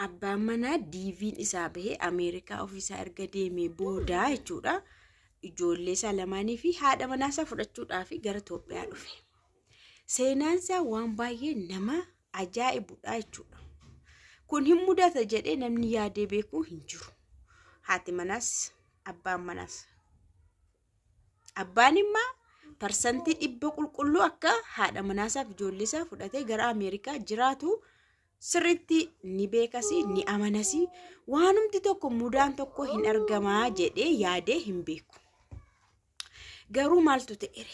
Abbaan manaa DV'n isaa bahee Ameerikaa ofiisaa erga deemee boodaa jechuudha. Ijoollee isaa lamaanii fi haadha manaa isaa fudhachuudhaaf gara Itoophiyaa dhufe. Seenaan isaa waan baay'ee nama ajaa'ibudha jechuudha. Kun hin mudata jedhee namni yaadee beeku hin jiru. Haati manaas abbaan manaas. Abbaan immoo 100% qulqulluu akka haadha manaasaaf ijoollee isaa fudhatee gara Ameerikaa jiraatu sirriitti ni beekasi, ni amanasi. Waanumti tokko mudaan tokko hin argamaa jedhee yaadee hin beeku. Garuu maaltu ta'e?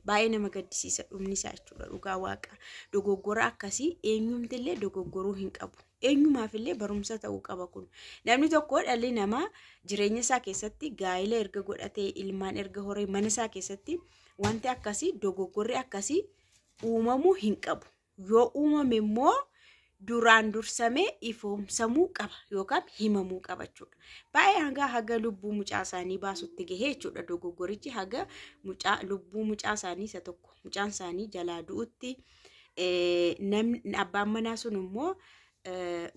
Baay'ee nama gaddisiisa dhumni isaa jechuudha, dhugaa waaqa. Dogoggora akkasii eenyumtillee dogoggoruu hin qabu. Eenyumaafillee barumsa ta'uu qaba kun. Namni tokko, dhalli namaa jireenya isaa keessatti gaa'ela erga godhatee, ilmaan erga horee, mana isaa keessatti wanti akkasii, dogoggorri akkasii uumamuu hin qabu. Yoo uumame immoo duraan dursamee ifoomsamuu qaba yookaan himamuu qaba jechuudha. Baay'ee haga lubbuu mucaa isaanii baasutti gahee jechuudha dogoggorichi, haga mucaa lubbuu mucaa isaanii isa tokko mucaan isaanii jalaa du'utti. Namni abbaan manaa sun immoo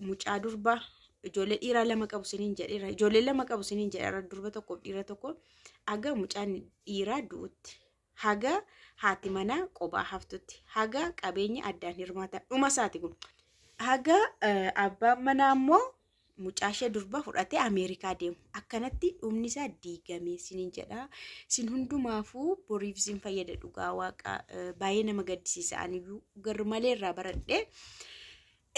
mucaa durba, ijoollee dhiiraa lama qabu siniin jedheera, ijoollee lama qabu siniin jedheera, durba tokkoof dhiira tokko, haga mucaan dhiiraa du'utti, haga haati manaa qobaa haftutti, haga qabeenya addaan hirmaatan dhuma isaati kun. Haga abbaan manaa immoo mucaa ishee durba fudhatee Ameerikaa deemu. Akkanatti dhumni isaa diigame siniin jedha. Sin hundumaafuu boriif sin fayyada, dhugaa waaqa baay'ee nama gaddisiisa, aniyyuu garmalee irraa baradhe.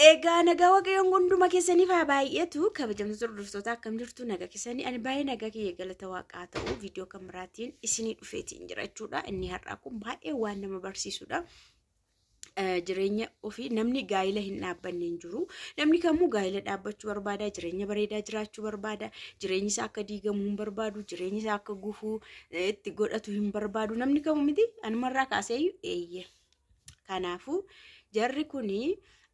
Egaa nagaa waaqayyoon hunduma keessaniif haa baay'atu. Kabajamtoota hordoftoota, akkam jirtu? Nagaa keessanii? Ani baay'ee nagaa kiyya, galata waaqaa ta'u. Viidiyoo kan biraatiin isinii dhufeetiin jira jechuudha. Inni har'aa kun baay'ee waan nama barsiisudha. Jireenya ofii namni gaa'ila hin dhaabbanne hin jiru. Namni kamuu gaa'ila dhaabbachuu barbaada, jireenya bareedaa jiraachuu barbaada, jireenyi isaa akka diigamu hin barbaadu, jireenyi isaa akka gufuu itti godhatu hin barbaadu. Namni kamuu miti, anumarraa kaasee eeyye. Kanaafuu jarri kuni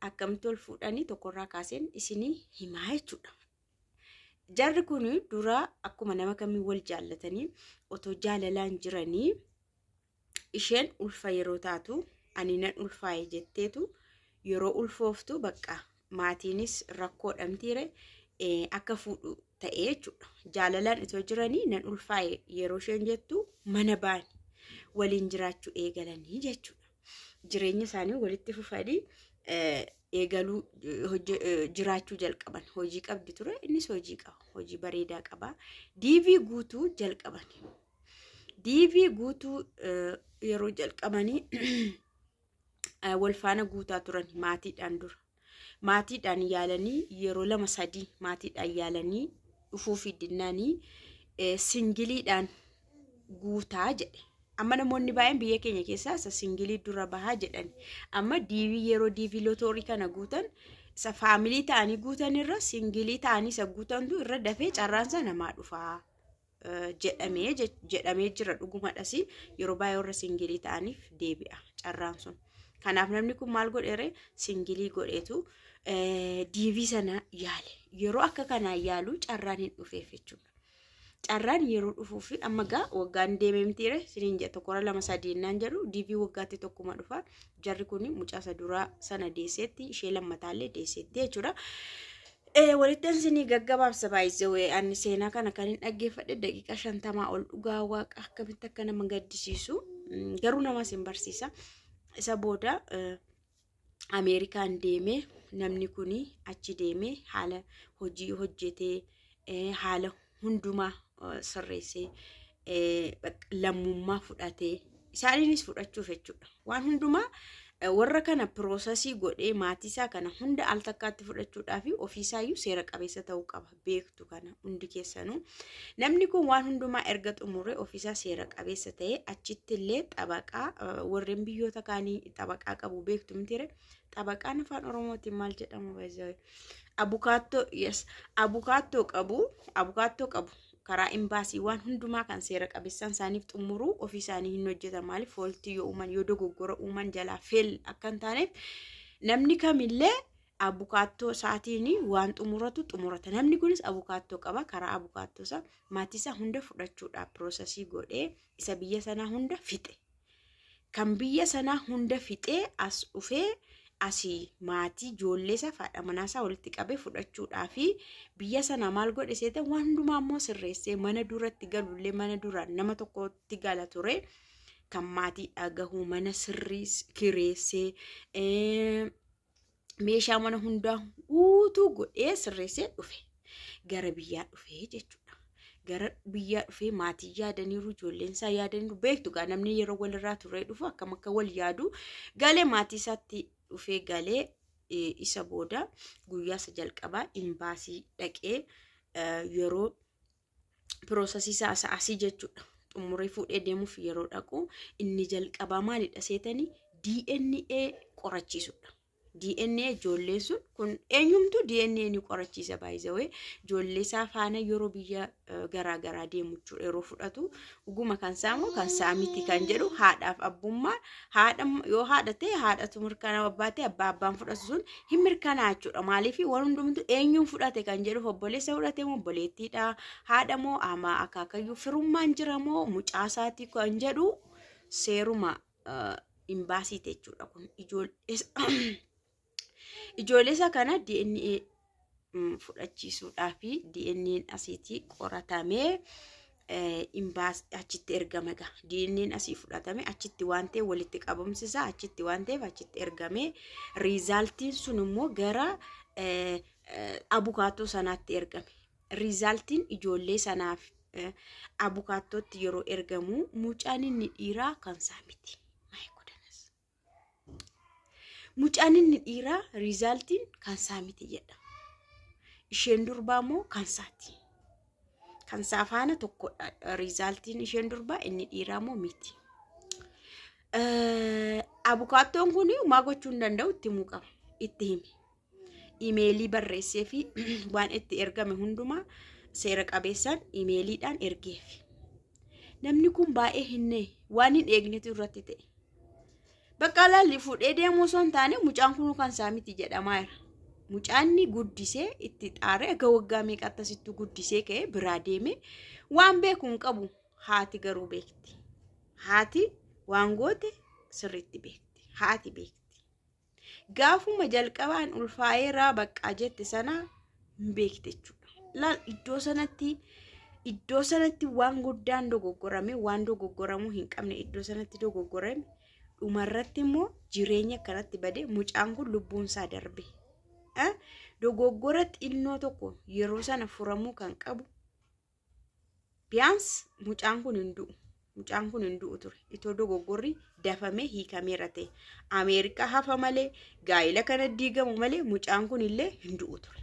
akkamitti ol fuudhanii tokkorraa kaaseen isinii himaa jechuudha. Jarri kun dura akkuma nama kamii wal jaallatanii otoo jaalalaan jiranii, isheen ulfa yeroo taatu, ani nan ulfaa'e jetteetu, yeroo ulfooftu bakka maatiinis rakkoodhamtiire akka fuudhu ta'ee jechuudha. Jaalalaan itoo jiranii nan ulfaa'e yeroo isheen jettu mana baani waliin jiraachuu eegalanii jechuudha. Jireenya isaanii walitti fufanii eegaluu jiraachuu jalqaban. Hojii qabdi ture, innis hojii qaba. Hojii bareedaa qaba. DV guutuu jalqaban. DV guutuu yeroo jalqabanii wal faana guutaa turan maatiidhaan dura. Maatiidhaan yaalanii yeroo lama sadii maatiidhaan yaalanii dhufuu fi dinnaanii singleiidhaan guutaa jedhe. Amma namoonni baay'een biyya keenya keessaa isa single dura bahaa jedhan. Amma DV, yeroo DV lottery kana guutan, isa family ta'anii guutan irra single ta'anii isa guutantu irra dafee carraansa namaa dhufaa jedhamee jira, dhugumadhas, yeroo baay'ee warra single ta'aniif deebi'a carraan sun. Kanaaf namni kun maal godheere? Single godheetu DV sana yaale. Yeroo akka kanaan yaalu carraan hin dhufeef jechuudha. Carraan yeroo dhufuu fi amma gaa waggaan deemee mitiire siniin jedha, tokkorra lama sadii naan jedhu, DV waggaatti tokkuma dhufa. Jarri kun mucaa isa duraa sana deesseetti, ishee lammataallee deesseetti jechuudha. Walitti isinii gaggabaabsa baay'isee, ani seenaa kana kan hin dhaggeeffadhe daqiiqaa 50 ol, dhugaa waaqa akkamitti akka nama gaddisiisu, garuu namas hin barsiisa. Isa booda Ameerikaan deemee, namni kun achi deemee haala hojii hojjetee, haala hundumaa sirreessee, lammummaa fudhatee, isaaniinis fudhachuuf jechuudha. Waan hundumaa warra kana process godhee maatii isaa kana hunda al takkaatti fudhachuudhaaf ofiisaayyuu seera qabeessa ta'uu qaba, beektu kana hundi keessanuu. Namni kun waan hundumaa erga xumuree ofiisaa seera qabeessa ta'ee, achitti illee xabaqaa, warreen biyyoota kaanii xabaqaa qabu, beektu mitiire? Xabaqaan afaan Oromootiin maal jedhamu? Abukaattoo, yes, abukaattoo qabu, abukaattoo qabu. Karaa imbaasii waan hundumaa kan seera qabeessaan isaaniif xumuruu ofii isaanii hin hojjetan. Maaliif? Fault yoo uuman, yoo dogoggora uuman jalaa fail akka hin taaneef, namni kamillee abukaattoo isaatiin waan xumuratu xumurata. Namni kunis abukaattoo qaba. Karaa abukaattoo isaa maatii isaa hunda fudhachuudhaaf process godhee isa biyya sanaa hunda fixe. Kan biyya sanaa hunda fixee as dhufee Asii maatii ijoollee isaa fi haadha manaa isaa walitti qabee fudhachuudhaa fi biyya sana maal godhe seete, waan hundumaa immoo sirreessee, mana duratti galullee mana duraan nama tokkotti gala ture. Kan maatii dhagahuu mana sirrii kireessee, meeshaa mana hundaa guutuu godhee sirreessee dhufe. Gara biyyaa dhufee jechuudha. Gara biyyaa dhufee maatii yaadaniiru, ijoolleen isaa yaadaniiru. Beektu gaa, namni yeroo walirraa turee dhufu akkam akka wal yaadu. Galee maatii isaatti dhufee galee, isa booda guyyaa isa jalqabaa imbaasii dhaqee yeroo processii isaa isa asii jechuudha, xumuree fuudhee deemuuf yeroo dhaqu, inni jalqabaa maalidha seetanii? DNA qorachiisudha. DNA ijoolleen sun kun eenyumtu DNA ni qorachiisa baay'isawee ijoollee isaa faana yeroo biyya garaagaraa deemu jechuudha, yeroo fudhatu dhuguma kan saamu kan saamiti kan jedhu, haadhaaf abbummaa, haadha yoo haadha ta'e haadhatu mirkanaa, abbaa ta'e abbaa, abbaan fudhatu sun hin mirkanaa jechuudha. Maaliif? Waan hundumtu eenyuun fudhate kan jedhu, obboleessa fudhate moo obboleettiidha, haadha moo ama akaakayyuu, firummaan jira moo mucaa isaati kan jedhu seeruma imbaasiiti jechuudha. Kun ijoollee isaa kana DNA fudhachiisuudhaa fi DNA asiitii qoratamee imbaas achitti ergame gaa. DNA'n asii fudhatame achitti waan ta'eef, walitti qabamsisaa achitti waan ta'eef, achitti ergame. Resultiin sun immoo gara abukaattoo sanaatti ergame. Resultiin ijoollee sanaaf abukaattootti yeroo ergamu, mucaan inni dhiiraa kan isaa miti. My goodness. Mucaan inni dhiiraa resultiin kan isaa miti jedha. Isheen durbaa immoo kan isaati. Kan isaa faana tokkodha. Resultiin isheen durbaa, inni dhiiraa immoo miti. Abukaattoon kun maa gochuu hin danda'u, itti himuu qaba. Itti himi. Imeelii barreessee fi waan itti ergame hundumaa seera qabeessaan imeeliidhaan ergeef. Namni kun baay'ee hinne, waan hin eegnetu irratti ta'e. Bakka laalli fuudhee deemuu osoo hin taane, mucaan kun kan isaa miti jedhamaa jira. Mucaan guddisee itti xaaree aga waggaa meeqa akkasittuu guddisee ka'ee biraa deeme, waan beeku hin qabu. Haati garuu beekti. Haati waan goote sirriitti beekti. Haati beekti. Gaafuma jalqabaan ulfaa'eeraa baqqaa jette sana hin beekte jechuudha. Laal, iddoo sanatti waan guddaan dogoggorame, waan dogoggoramuu hin qabne iddoo sanatti dogoggorame. Dhumarratti immoo jireenya akkanatti bade, mucaan kun lubbuun isaa darbe. Dogoggora xinnoo tokko yeroo sana furamuu kan qabu, biyaans mucaan kun hin du'u. Mucaan kun hin du'u ture. Itoo dogoggorri dafamee hiikameera ta'e. Ameerikaa hafa malee, gaa'ila kana diigamu malee, mucaan kun illee hin du'u ture.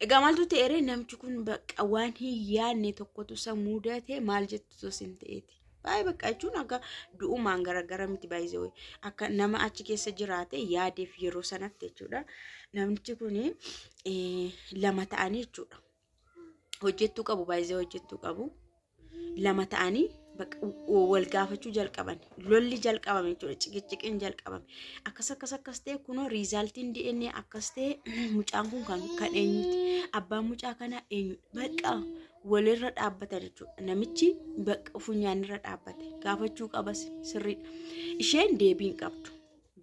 Egaa maaltu ta'eere? Namichi kun bakka waan hin yaadne tokkotu isa mudate. Maal jettu tos hin ta'eeti. Baay'ee bakka jechuun akka du'umaan garagara miti baay'ee, akka nama achi keessa jiraate yaadeef yeroo sanatti jechuudha. Namichi kun lama ta'anii jechuudha. Hojjettuu qabu, baay'ee hojjettuu qabu. Lama ta'anii wal gaafachuu jalqaban. Lolli jalqabame jechuudha. Ciqiciqiin jalqabame. Akkas akkas akkas ta'e, kunoo resultiin DNA akkas ta'e, mucaan kun kan eenyuti? Abbaan mucaa kanaa eenyudha? Bakka walirra dhaabbatan jechuudha. Namichi bakka funyaanirra dhaabbate. Gaafachuu qabas, sirriidha. Isheen deebii hin qabdu.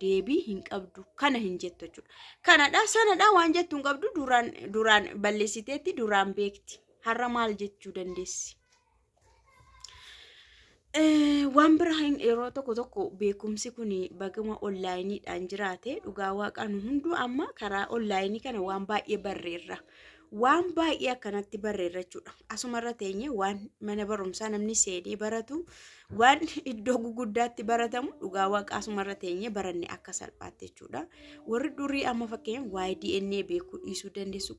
Deebii hin qabdu. Kana hin jettu jechuudha. Kanadha sanadha waan jettu hin qabdu. Duraan duraan balleessiteetti, duraan beekti. Har'a maal jechuu dandeessi? Waan biraa yeroo tokko tokko beekumsi kun baguma onlineiidhaan jiraate. Dhugaa waaqaan hunduu amma karaa onlineii kana waan baay'ee barreerra. Waan baay'ee akkanatti barreerra jechuudha. Asumarra teenye waan mana barumsaa namni seenee baratu, waan iddoo guguddaatti baratamu, dhugaa waaqa asumarra teenye baranne akka salphaatti jechuudha. Warri durii amma fakkeenyaaf waa'ee DNA beekuu dhiisuu dandeessu,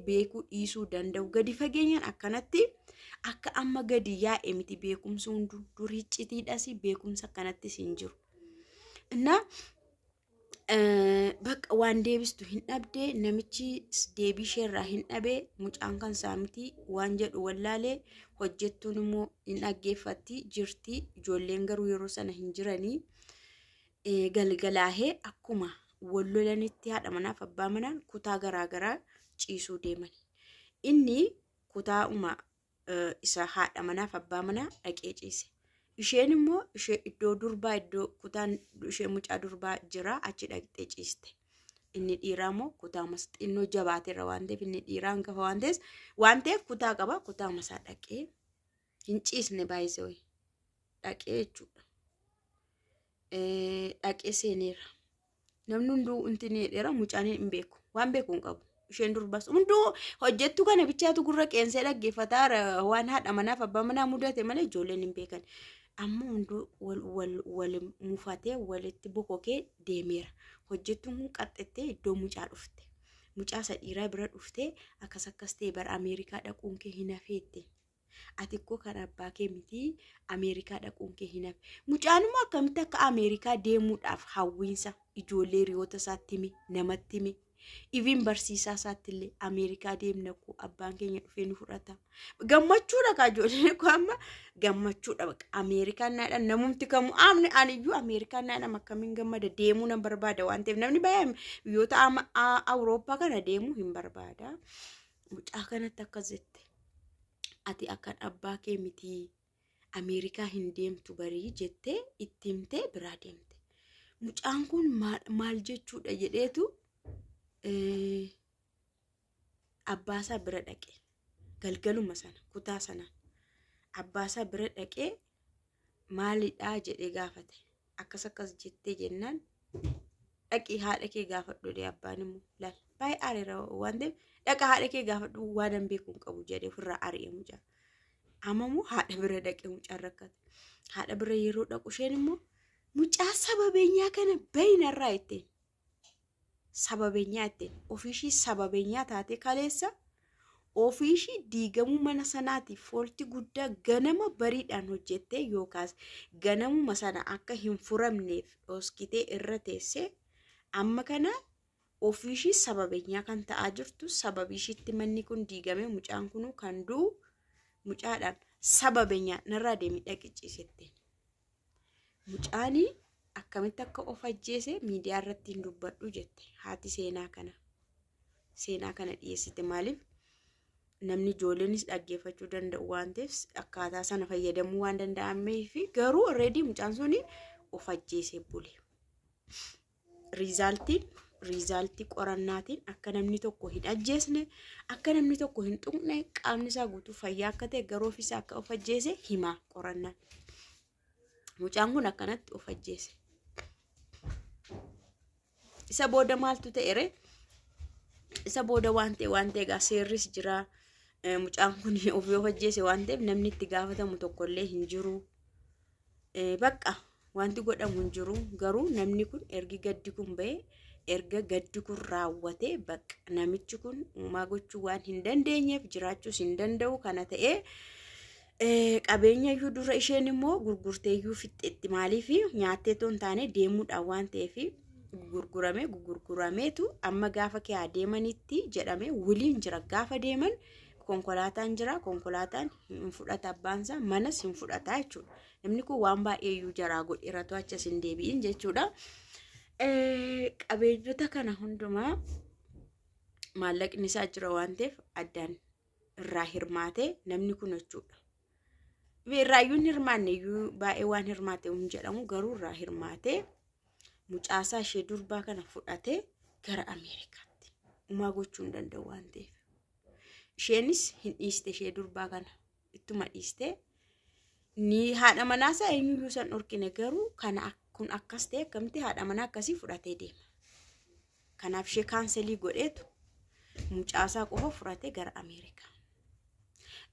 beekuu dhiisuu danda'u, gadi fageenyaan akkanatti akka amma gadi yaa'e miti beekumsi hunduu. Durii iccitiidhas, beekumsa akkanattis hin jiru. Innaa bakka waan deebistu hin dhabdee, namichi deebii isheerraa hin dhabee, mucaan kan isaa miti waan jedhu wallaalee. Hojjettuun immoo hin dhaggeeffatti jirti, ijoolleen garuu yeroo sana hin jiranii. Galgalaahee akkuma wal lolanitti haadha manaaf abbaa manaan kutaa garaagaraa ciisuu deeman. Inni kutaa'uma isa haadha manaaf abbaa manaa dhaqee ciise. Isheen immoo ishee iddoo durbaa, iddoo kutaan ishee mucaa durbaa jira, achi dhaqxee ciiste. Inni dhiiraa immoo kutaa xinnoo jabaateera waan ta'eef, inni dhiiraa hangafa waan ta'eef kutaa qaba, kutaa masaa dhaqee hin ciisne, baay'isee wayii dhaqee jechuudha. Dhaqee seeneera. Namni hunduu wanti ni jedheera, mucaan hin beeku, waan beeku hin qabu. Isheen durbas hunduu hojjettu kana bichaatu gurra qeensee dhaggeeffataa, waan haadha manaaf abbaa manaa mudate malee ijoolleen hin beekan. Amma hunduu wal wal wal mufatee walitti bokokee deemeera. Hojjettuun kun qaxxettee iddoo mucaa dhufte. Mucaa isa dhiiraa bira dhuftee, akkas akkas ta'e bara, Ameerikaa dhaquun kee hin hafeette. Ati ikkoo kan abbaa kee miti, Ameerikaa dhaquun kee hin hafe. Mucaan immoo akkamitti akka Ameerikaa deemuudhaaf hawwiinsa ijoollee hiriyoota isaatti hime, namatti hime. Iviin barsiisaa isaatti illee, Ameerikaa deemna koo, abbaan keenya dhufee nu fudhata. Gammachuudha kaa, ijoolleen koo amma gammachuudha bakka Ameerikaan naadhaan namumti kamuu amni aniyyuu Ameerikaan naadhaan akkamiin gammada, deemuu nan barbaada waan ta'eef, namni baay'ee biyyoota Awurooppaa kana deemuu hin barbaada. Mucaa kanatti akkas jette. Ati akkan abbaa kee miti, Ameerikaa hin deemtu barii jettee itti himtee biraa deemte. Mucaan kun maal jechuudha jedheetu abbaasaa bira dhaqe. Galgaluma sana kutaa sana abbaasaa bira dhaqee, maalidhaa jedhee gaafate. Akkas akkas jettee jennaan, dhaqii haadha kee gaafadhu jedhee. Abbaan immoo laal baay'ee aareera waan ta'eef, dhaqa haadha kee gaafadhu, waan an beeku hin qabu jedhee ofirraa ari'e mucaa. Amma immoo haadha bira dhaqee mucaan rakkate. Haadha bira yeroo dhaqu isheen immoo mucaa sababeenyaa kana bayinarraa ittiin sababeenyaa ittiin ofiishii sababeenyaa taate, kaleessa ofiishii diigamuu mana sanaatiif foolti guddaa ganama bariidhaan hojjettee yookaas ganamuma sana akka hin furamneef dhoskitee irra teessee, amma kana ofiishii sababeenyaa kan ta'aa jirtu, sababii ishiitti manni kun diigame, mucaan kun kan du'u, mucaadhaan sababeenyaa narraa deemee dhaqicciisette. Mucaanii akkamitti akka of ajjeese miidiyaa irratti hin dubbadhu jette haati seenaa kana. Seenaa kana dhiyeessite maaliif? Namni ijoolleenis dhaggeeffachuu danda'u waan ta'eef, akkaataa sana fayyadamuu waan danda'ameef, garuu already mucaan suni of ajjeesee bule. Resultii qorannaatiin akka namni tokko hin ajjeesne, akka namni tokko hin tuqne, qaamni isaa guutuu fayyaa akka ta'e, garuu ofiisaa akka of ajjeese himaa qorannaan. Mucaan kun akkanatti of ajjeese. Isa booda maaltu ta'e ree? Isa booda waan ta'e egaa seerris jira. Mucaan kun ofii of ajjeese waan ta'eef namni itti gaafatamu tokkollee hin jiru. Bakka wanti godhamu hin jiru, garuu namni kun ergi gaddi kun ba'e, erga gaddi kun raawwate, bakka namichi kun uumaa gochuu waan hin dandeenyeef jiraachuus hin danda'u kana ta'ee, qabeenya iyyuu dura isheen immoo gurgurtee iyyuu fixxeetti. Maaliif? Nyaattee otoo hin taane deemuudhaan waan ta'eef gurgurame, gurgurameetu amma gaafa kee deemanitti jedhame wiliin jira. Gaafa deeman konkolaataan jira, konkolaataan hin fudhata, abbaansaa manas hin fudhata jechuudha. Namni kun waan baay'ee iyyuu jaraa godheeratu achas hin deebi'in jechuudha. Qabeenyota kana hundumaa maallaqni isaa jira waan ta'eef addaan irraa hirmaatee namni kun jechuudha. Irraayyuu hin hirmaanne iyyuu, baay'ee waan hirmaate hin jedhamu, garuu irraa hirmaatee mucaasaa ishee durbaa kana fudhatee gara Ameerikaatti uumaa gochuu hin danda'u waan ta'eef. Isheenis hin dhiiste, ishee durbaa kana ittuma dhiiste. Ni haadha manaasaa eenyuyyuu san dhorkine, garuu kana kun akkas ta'e akkamitti haadha manaa akkasii fudhatee deema? Kanaaf ishee cancel godheetu mucaasaa qofa fudhatee gara Ameerikaa.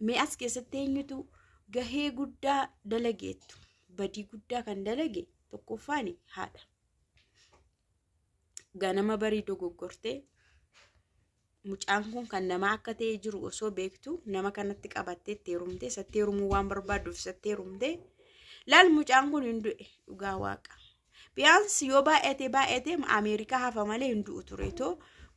Mee as keessatti eenyutu gahee guddaa dalageettu? Badii guddaa kan dalage tokkoffaan haadha. Ganama barii dogoggortee, mucaan kun kan nama akka ta'e jiru osoo beektu, nama kanatti qabattee itti heerumte, isatti heerumuu waan barbaadduuf isatti heerumte. Laal, mucaan kun hin du'e, dhugaa waaqa. Biyaansi yoo baay'ate baay'ate Ameerikaa hafa malee hin du'u ture too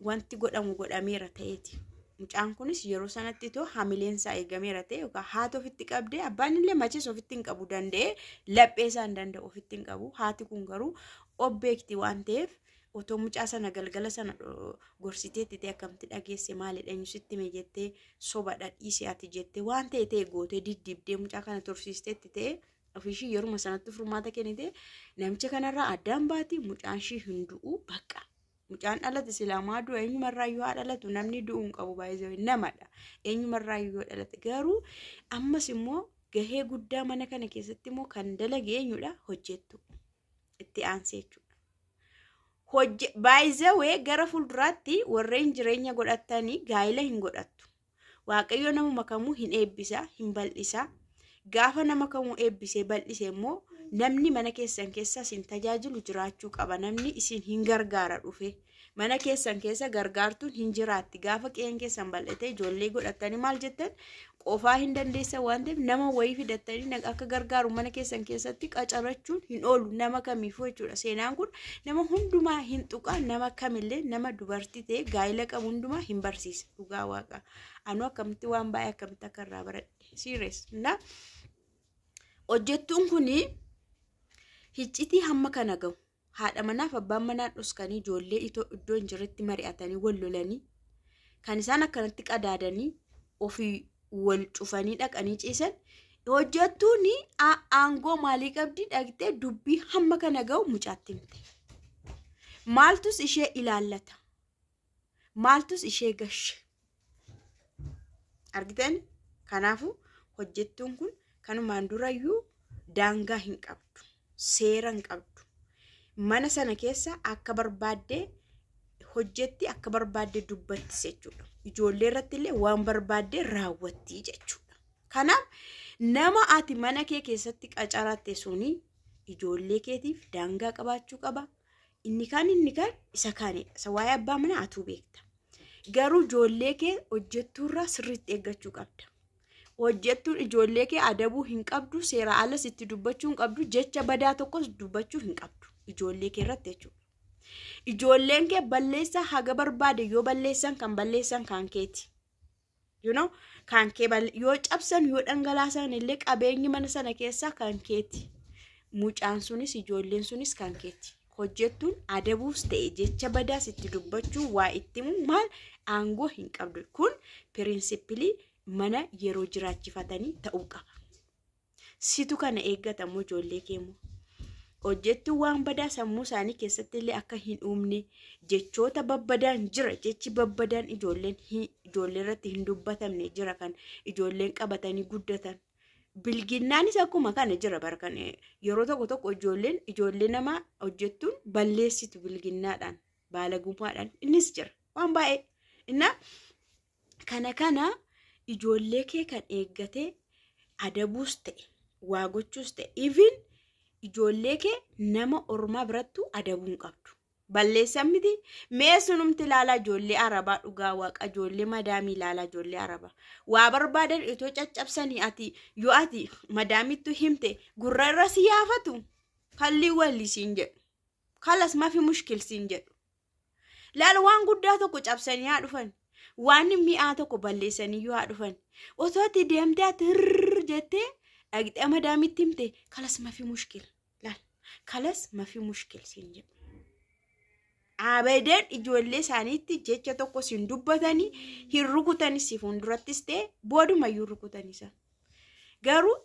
wanti godhamu godhameera ta'eeti. Mucaan kunis yeroo sanatti too hamileen isaa eegameera ta'e yookaan haati ofitti qabdee, abbaan illee machees ofitti hin qabu danda'ee, laphee isaa hin danda'u ofitti hin qabu. Haati kun garuu of beekti waan ta'eef, otoo mucaa sana galgala sana gorsiteetti ta'e, akkamitti dhageesse, maalidha, eenyu sitti hime jettee, sobadha dhiise ati jettee, waan ta'e ta'e gootee diddibdee mucaa kana tursiisteetti ta'e. Ofiishii yeruma sanatti furmaata kennite namicha kanarraa addaan baati, mucaan ishii hin du'u bakka. Mucaan dhalate silaamaa du'a, eenyumarraayyuu haa dhalatu, namni du'uu hin qabu, baay'ee namadha. Eenyumarraayyuu yoo dhalate garuu ammas immoo gahee guddaa mana kana keessatti immoo kan dalage eenyudha? Hojjettu. Itti aansee jechuudha. Baay'ee gara fuulduraatti warreen jireenya godhatanii gaa'ila hin godhattu. Waaqayyo namuma kamuu hin eebbisa, hin bal'isa. Gaafa nama kamuu eebbisee bal'ise immoo namni mana keessan keessa isin tajaajilu jiraachuu qaba. Namni isin hin gargaara dhufe. Mana keessan keessa gargaartuun hin jiraatti. Gaafa qe'een keessan bal'ate ijoollee godhatanii maal jettan qofaa hin dandeessan waan ta'eef nama wayii fidattanii akka gargaaru mana keessan keessatti qacarachuun hin oolu nama kamiifuu jechuudha. Seenaan kun nama hundumaa hin tuqa, nama kamillee nama dubartii ta'e gaa'ila qabu hundumaa hin barsiisa. Dhugaa waaqa. Anuu akkamitti waan baay'ee akkamitti akka irraa baradhe. Serious. Na hojjettuun kuni hiccitii hamma kana gahu haadha manaaf abbaan manaa dhoskanii ijoollee iddoo hin jirretti mari'atanii wal lolanii kan isaan akkanatti qadaadanii ofii wal cufanii dhaqanii ciisan, hojjettuun aangoo maalii qabdi dhaqxee dubbii hamma kana gahu mucaatti himte? Maaltus ishee ilaallata? Maaltus ishee gashe? Argitan, kanaafuu hojjettuun kun kanumaan durayyuu daangaa hin qabdu, seera hin qabdu. Mana sana keessa akka barbaadde hojjetti, akka barbaadde dubbattis jechuudha. Ijoollee irratti illee waan barbaadde raawwatti jechuudha. Kanaaf nama ati mana kee keessatti qacaratte suni ijoollee keetiif daangaa qabaachuu qaba. Inni kaan isa kaanidha. Isa waa'ee abbaa manaa atuu beekta. Garuu ijoollee kee hojjettuurraa sirriitti eeggachuu qabda. Hojjettuun ijoollee kee adabuu hin qabdu, seera alas itti dubbachuu hin qabdu, jecha badaa tokkos dubbachuu hin qabdu ijoollee kee irratti jechuudha. Ijoolleen kee balleessaa haga barbaade yoo balleessan, kan balleessan kan keeti. Kan kee yoo cabsan, yoo dhangalaasan illee qabeenyi mana sana keessaa kan keeti. Mucaan sunis, ijoolleen sunis kan keeti. Hojjettuun adabuus ta'e jecha badaas itti dubbachuu, waa itti himu maal aangoo hin qabdu. Kun principle mana yeroo jiraachifatanii ta'uu qaba. Situ kana eeggatamu ijoollee keemmoo. Hojjettuun waan badaa sammuu isaanii keessatti illee akka hin uumne jechoota babbadaan jira. Jechi babbadaan ijoolleen ijoollee irratti hin dubbatamne jira, kan ijoolleen qabatanii guddatan. Bilginnaanis akkuma kana jira bara kan yeroo tokko tokko ijoolleen ijoollee nama hojjettuun balleessitu bilginnaadhaan, baalagummaadhaan, innis jira waan baay'ee. Innaa kana ijoollee kee kan eeggatee adabuus ta'e, waa gochuus ta'e, even ijoollee kee nama ormaa birattuu adabuu hin qabdu. Balleessan miti, mee sunumti ilaalaa ijoollee arabaa, dhugaa waaqa, ijoollee madaamii ilaalaa, ijoollee arabaa. Waa barbaadan itoo caccabsanii ati yoo ati madaamittu himte gurra irra si yaafatu, kallii walli siin jedhu. خلاص ما في مشكل siin jedhu. Laal, waan guddaa tokko cabsanii haa dhufan. Waan mi'aa tokko balleessanii yoo haa dhufan. Otoo ati deemtee ati hirrrr jettee dhaqxee madaamitti himte, خلاص ما في مشكل. Laal, خلاص ما في مشكل siin jedhu. Abadan ijoollee isaaniitti jecha tokko siin dubbatanii hin rukutanis, si fuuldurattis ta'e boodumayyuu rukutanii isaan. Garuu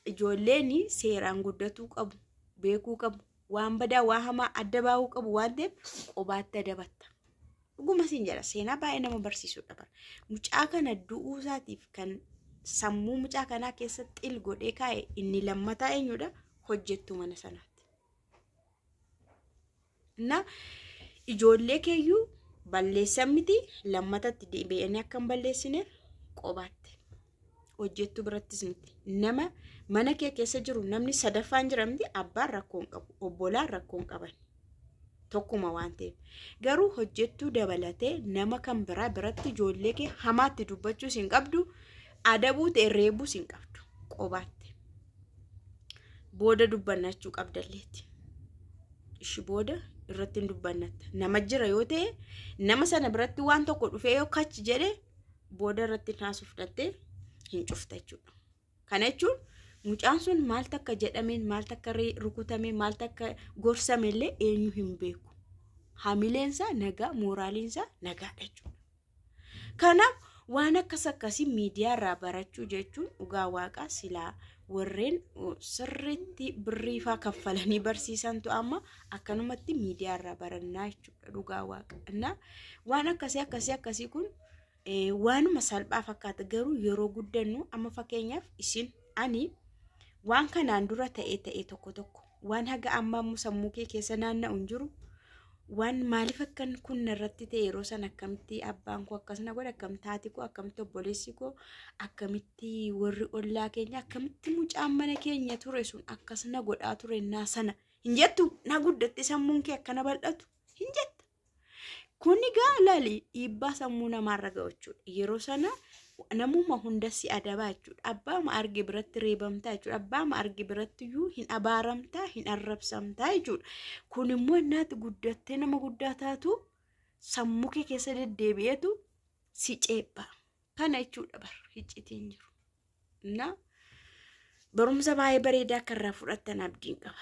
ijoolleen seeraan guddatuu qabu, beekuu qabu, waan badaa waan hamaa adda baahuu qabu waan ta'eef qobaatti adabatta. Dhuguma siin jedha, seenaa baay'ee nama barsiisudha bara. Mucaa kana du'uu isaatiif kan sammuu mucaa kanaa keessatti xil godhee kaa'e inni lammataa eenyudha? Hojjettuu mana sanaati. Na ijoollee keeyyuu balleessan miti, lammatatti deebi'anii akka hin balleessineef qobaatti. Hojjettuu birattis miti. Nama mana kee keessa jiru namni sadaffaan jira miti, abbaan rakkoo hin qabu, obbolaan rakkoo hin qaban. Tokkuma waan ta'eef. Garuu hojjettuu dabalatee nama kan biraa biratti ijoollee kee hamaatti dubbachuus hin qabdu, adabuu ta'e reebuus hin qabdu qobaatti. Booda dubbannachuu qabdalleetti. Ishi booda irratti hin dubbannatta. Nama jira yoo ta'e, nama sana biratti waan tokko dhufee yoo kachi jedhe, booda irratti haasofdattee hin cufta jechuudha. Kana jechuun mucaan sun maal takka jedhameen, maal takka rukutame, maal takka gorsame illee eenyu hin beeku. Hamileensaa nagaa, mooraaliinsaa nagaadha jechuudha. Kanaaf waan akkas akkasii miidiyaa irraa barachuu jechuun dhugaa waaqaa silaa Warreen sirriitti birriifaa kaffalanii barsiisantu amma akkanumatti miidiyaarraa barannaa jechuudha, dhugaa waaqa. Waan akkasii akkasii akkasii kun waanuma salphaa fakkaata, garuu yeroo guddannu amma fakkeenyaaf isin ani waan kanaan dura ta'e ta'e tokko tokko waan haga ammaa immoo sammuu kee keessa naanna'u hin jiru. Waan maaliif akkan kun irratti ta'e, yeroo sana akkamitti abbaan koo akkas na godhe, akkamitti haati koo, akkamitti obboleessi koo, akkamitti warri ollaa keenya, akkamitti mucaan mana keenya ture sun akkas na godhaa ture naa sana hin jettu, na guddatte sammuun kee akkana bal'atu hin jetta. Kun egaa laali dhiibbaa sammuu namaarra ga'u jechuudha. Yeroo sana namuma hunda si adabaa jechuudha. Abbaama arge biratti reebamtaa jechuudha. Abbaama arge biratti iyyuu hin abaaramtaa, hin arrabsamtaa jechuudha. Kun immoo innaati guddattee nama guddaa taatu sammuu kee keessa deddeebi'eetu si ceepha. Kana jechuudha bar iccitiin jiru. Innaa barumsa baay'ee bareedaa akka irraa fudhattan abdiin qaba.